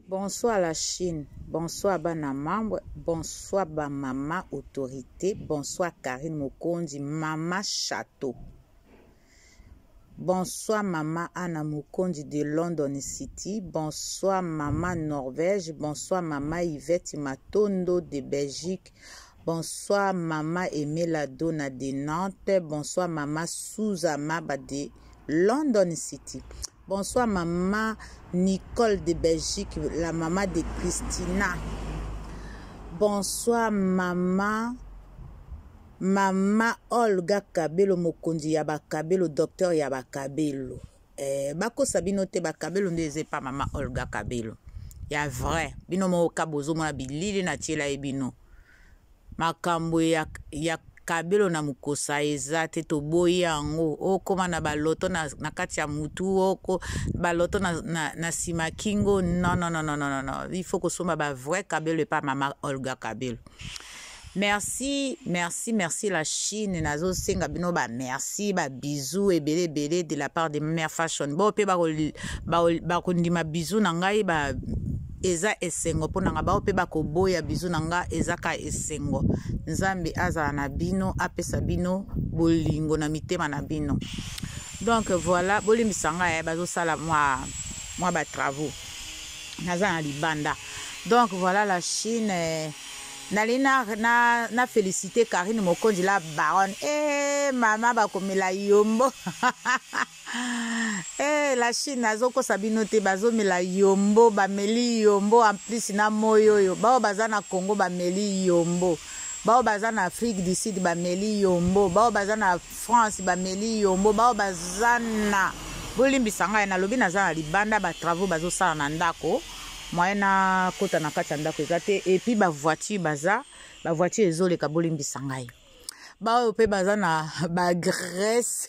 Bonsoir la Chine, bonsoir bana membre, bonsoir ba mama autorité, bonsoir Karine Mokonzi, mama Chateau. Bonsoir maman Anna Mokonzi de London City, bonsoir maman Norvège, bonsoir maman Yvette Matondo de Belgique, bonsoir maman Emela Dona de Nantes, bonsoir maman Souza Maba de London City. Bonsoir maman Nicole de Belgique, la maman de Christina. Bonsoir maman Mama Olga Kabelo mokonzi ya ba Kabelo docteur ya ba Kabelo. Eh, bakosa bino te ba Kabelo nde eza epa mama Olga Kabelo. Ya vrai, bino moko ka bozomona bilili na tiela ye bino. Makambo ya, ya kabelo na mokosa eza te toboyi yango okoma na baloto na, na kati ya mutu oko baloto na, na, na nsima kingo non non non non non non il faut kosomba ba vrai kabelo epa mama Olga Kabelo. Merci, merci, merci la Chine. Nazo senga bino ba merci, ba bisous ebele ebele de la part de Mère Fashion. Bo pe ba ba ko ndima bisous na ngai ba eza esengo mpo na nga bao mpe bakoboya bizu na nga eza ka esengo nzambe azala na bino apesa bino bolingo na mitema na bino donc voilà bolimbisa ngai eh, bazosala mwa mwa batravaux naza na libanda donc voilà la chine eh, nali na, na, na félicité karine mokonzi la baronne e eh, mama bakomela yombo e la chine azokosa bino te bazomela yombo bameli yombo en plus na moi oyo bao baza na congo bameli yombo bao baza na afrique du sud bameli yombo bao baza na france bameli yombo bao baza na bolimbisa ngai nalobi naza na libanda batravaux bazosala na ndako moyen nakota na kati ya ndako eza te epuis bavoiture baza bavoiture ezoleka bolimbisa ngai baoyo mpe baza na bagrèce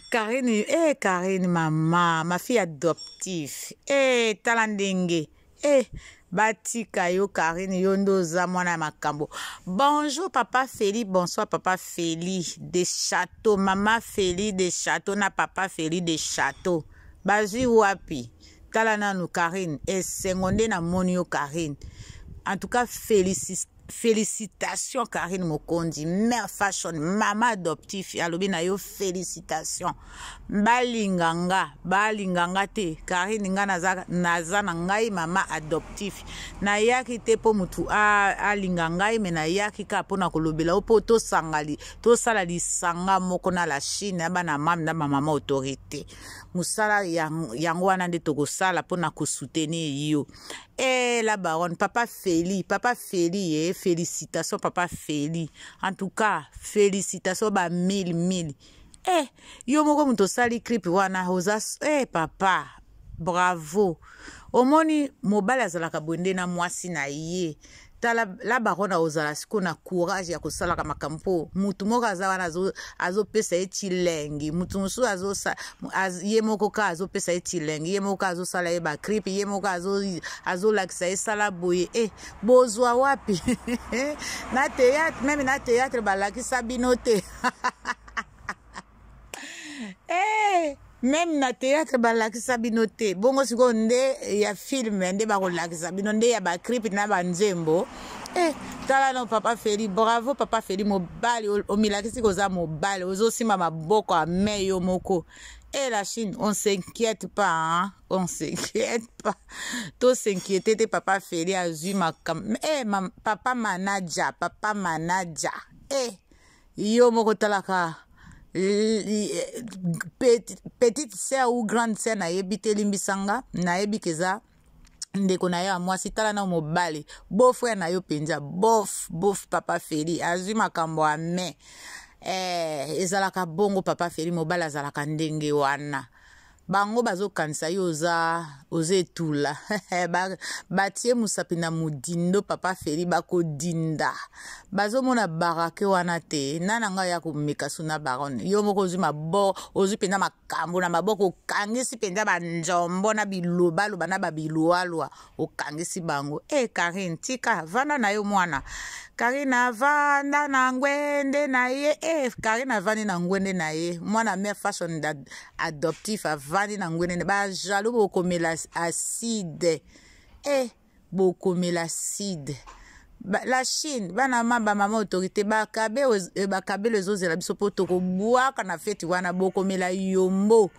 karine e eh, karine mama ma fille adoptive e eh, tala ndenge e eh, batika yo karine yo nde oza mwana ya makambo bonjour papa feli bonsoir papa feli de chateau mama feli de chateau na papa feli de chateau bazwi wapi tala nanu karine esengo nde namoni yo karine en tout cas félicite Félicitations Karine Mokonzi, mère fashion, maman adoptif, alobi na yo félicitations. Balinga nga, balinga nga te. Karine nga naza naza na ngai maman adoptif. Nayaki te po mutu alinga ngai mais nayaki ka po na kolobela yo po tosangali, tosala lisanga moko na la Chine na bana mame na ba maman autorité. Musala yango wana nde tokosala po na ko soutenir yo. Eh la baronne, papa Feli, papa Feli, eh, félicitations papa Feli. En tout cas, félicitations ba mille mille. Eh, yo moko moto osali clip wana oza eh papa, bravo. Omoni mobali azalaka boye nde na mwasi na ye. Tala la baronne ozala sikoyo na courage ya kosalaka makambo mpo motu moko aza wana azopesa ye chilengi motu mosusu azosa az, ye moko kaka azopesa ye chilengi ye moko kaka azosala ye bacripe ye moko azolakisa ye sala boye e eh, bozwa wapi na théâtre meme na théâtre balakisa bino te eh, meme na théâtre balakisa bino te bongo sikoyo nde ya filme nde bakolakisa bino nde ya bacripe na banzembo eh, tala no papa feli bravo papa feli mobali omilakisi koza mobali ozosimba maboko ya me yo moko e la chine on s'inquiète pas hein? On s'inquiète pas to s'inquiéte te papa feli azwi makambo eh, ma, papa manaja papa manaja eh, yo moko talaka petite sœur ou grande sœur nayebi te limbisa nga nayebi keza ndeko na yo ya mwasi tala na mobali beau frère na yo mpenza bof bof papa feli azwi makambo ya me eh, ezalaka bongo papa feli mobali azalaka ndenge wana bango bazokanisa yo oza oza etula batie mosapi na modindo papa feli bakodinda bazomona barake wana te nana ngai ya komeka su na baronne yo moko ozwi mabor ozwi mpenza. makambo na maboko, okangisi mpenza banzombo na bilobaloba na babilualua, okangisi bango. E eh, Karine, tika vanda na yo mwana. Karine avanda na ngwende na ye. E eh, Karine avandi na ngwende na ye, mwana mare fashion adoptif avandi na ngwende na bajaloux, bokomela acide. E eh, bokomela acide. La Chine, bana ma bamama autorité, bakabe eh, bakabelo ezozela biso mpo tokobwaka na feti wana, bokomela yombo.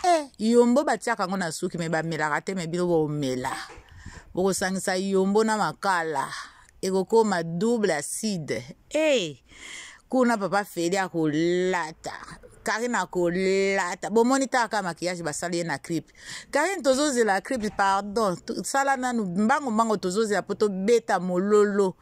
Eh, yombo batiaka yango na suki me bamelaka te, me bino bomela, bokosangisa yombo na makala, ekokoma double acide. Eh, kuna papa Feli akolata, Karine akolata, bomoni taka maquillage basali ye na clip. Karine, tozozela clip, pardon, sala nanu mbango mbango, tozozela mpo tobeta mololo.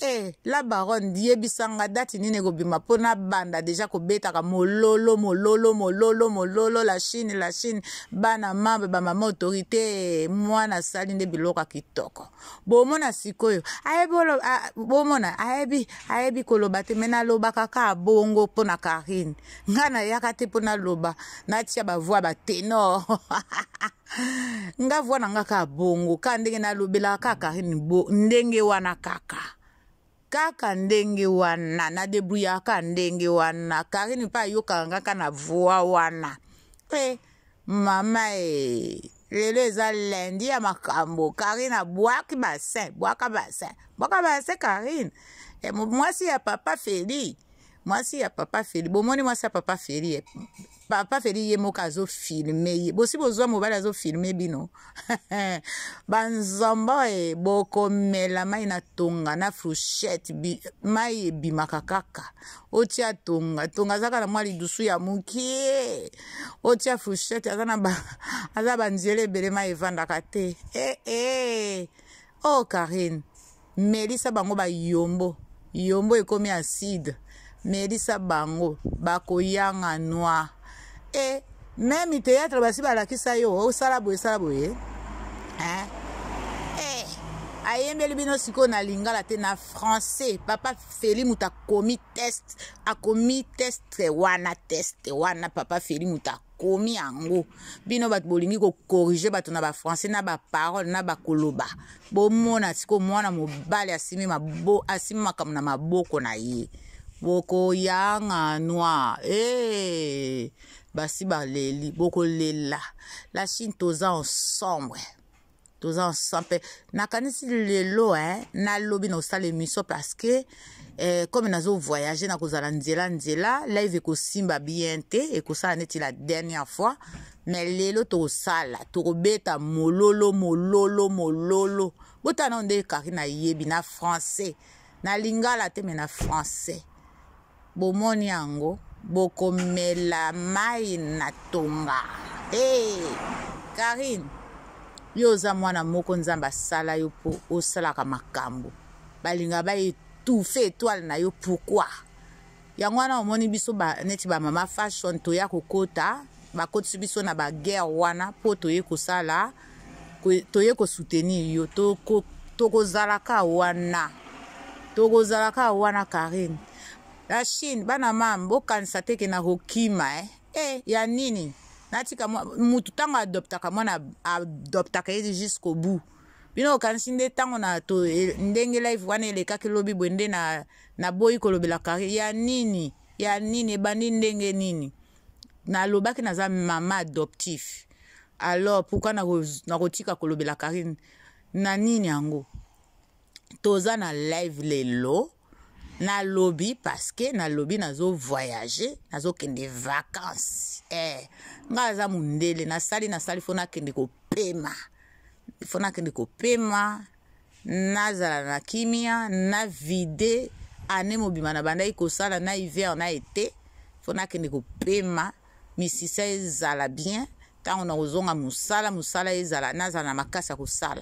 Eh, la baronne, yebisanga date nini ekobima mpo nabanda deja kobetaka mololo mololo mololo mololo. La Chine, la Chine, bana mambe, bamama autorité, mwana asali nde biloko ya kitoko. Bomona sikoyo ayebi, bomona ayebi, ayebi koloba te, me nalobaka kaka bongo mpo na Karine. Ngai nayaka te mpo naloba natia bavoi batenor nga voi na nga kaka bongo, kaka ndenge nalobelaka kaka Karine, bo ndenge wana kaka, kaka ndenge wana nadebrouillaka ndenge wana. Karine mpe ayokaka nga kaka na voi wana. E mama e, lelo eza lundi ya makambo. Karine abwaki basin, bwaka basin, bwaka basin. Karine e, mwasi ya papa Feli, mwasi ya papa Feli, bomoni mwasi ya papa Feli, eh. Papa Feli ye moko azofilme ye, bosi bozwa mobali azofilme bino banzombo. E bokomela mai na tonga na fourchette, mai ebimaka kaka. Otia tonga, tonga azaka na mwa lidusu ya mokie, otia fourchette, aza na ba, aza banzela ebele, mai evandaka te. E e oh, Karine, melisa bango bayombo, yombo ekomi acide, melisa bango, bakoyanga noir. E même théâtre basi balakisa yo, osala boye, sala boye, hein? Eh, ayembeli bino sikoyo na lingala te, na français. Papa Feli moto akomi test, akomi test wana, test wana papa Feli moto akomi yango. Bino bato bolingi kokorige bato na bafrançais na baparole na bakoloba, bomona sikoyo mwana mobali asimi, mabo, asimi makambo na maboko na ye, bokoyanga noir. Hey, basi baleli, bokolela. La Chine, toza ensemble, toza ensemble. Nakanisi lelo, eh, nalobi na kosala émission parce que eh, comme nazo voyage, nakozala nzela nzela, live ekosimba bien te, ekosala neti la dernière fois. Mais lelo tokosala, tokobeta mololo mololo mololo. Botala nano nde Karine ayebi na français, na lingala te, me na français. Bomoni yango, bokomela mai na tonga. Hey, Karine, yo oza mwana moko Nzambe asala yo mpo osalaka makambo, balingaka baétouffe étoile na yo. Pourquoi? Yango wana omoni biso ba, neti bamama fashion, toya kokota, bakotisi biso na baguerre wana mpo toye kosala, toye kosoutenir yo. Tokozalaka wana, tokozalaka wana. Karine, la Chine, bana mama, bokanisa te ke nakokima, eh? Eh, ya nini natika mutu? Ntango adoptaka mwana, adoptaka ye jusqu'au bout. Bino okanisi nde ntango na to, ndenge live wana elekaki lobi boye nde na naboyi kolobela Karine? Ya nini? Ya nini? Ebandi ndenge nini? Nalobaki naza mama adoptif, alors pourquoi nakotika kolobela Karine na nini yango? Toza na live lelo, nalobi parce que nalobi nazo voyage, nazokende vacances. Eh, ngai aza mondele, nasali nasali, fo nakende kopema, fo nakende kopema, nazala na kimia na vide ane mobima na bandaki kosala na hiver na été. Fo nakende kopema, misisa ezala bien, ntango na kozonga mosala, mosala ezala, nazala na makasi ya kosala.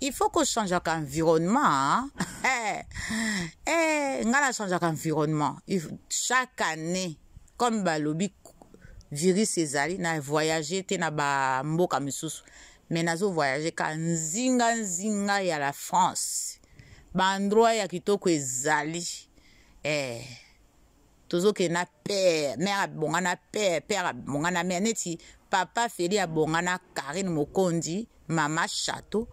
Il faut kochangeaka environnement. Eh, eh, ngai nachangeaka environnement chaque année. Comme balobi virus ezali, na voyage te na bamboka misusu, mais nazo voyage ka nzinga nzinga ya la France, baendroit ya kitoko ezali. Eh, Tozokende na père, mère abonga na père, père abonga na mère, neti papa Feli abonga na Karine Mokonzi, mama Chateau,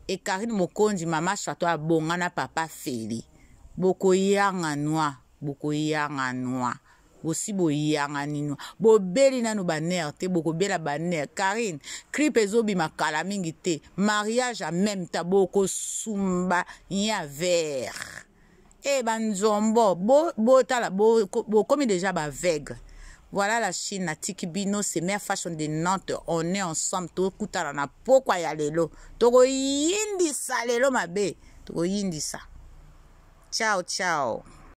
et Karine Mokonzi, mama Chateau abonga na papa Feli. Bokoyanga noa, bokoyanga noa. Bosi boyangani noa. Bobeli nanu ba nerf te, bokobela ba nerf. Karine, clip ezobima kala mingi te. Mariage en même temps, bokosumba ya vert. E banzombo, botala, bokomi déjà ba aveugle. Voilà la Chine, natiki bino, c'est Mère Fashion de Nantes. On est ensemble, tokutana na pokwa ya lelo. Tokoyindisa lelo mabe. Tokoyindisa. Ciao, ciao.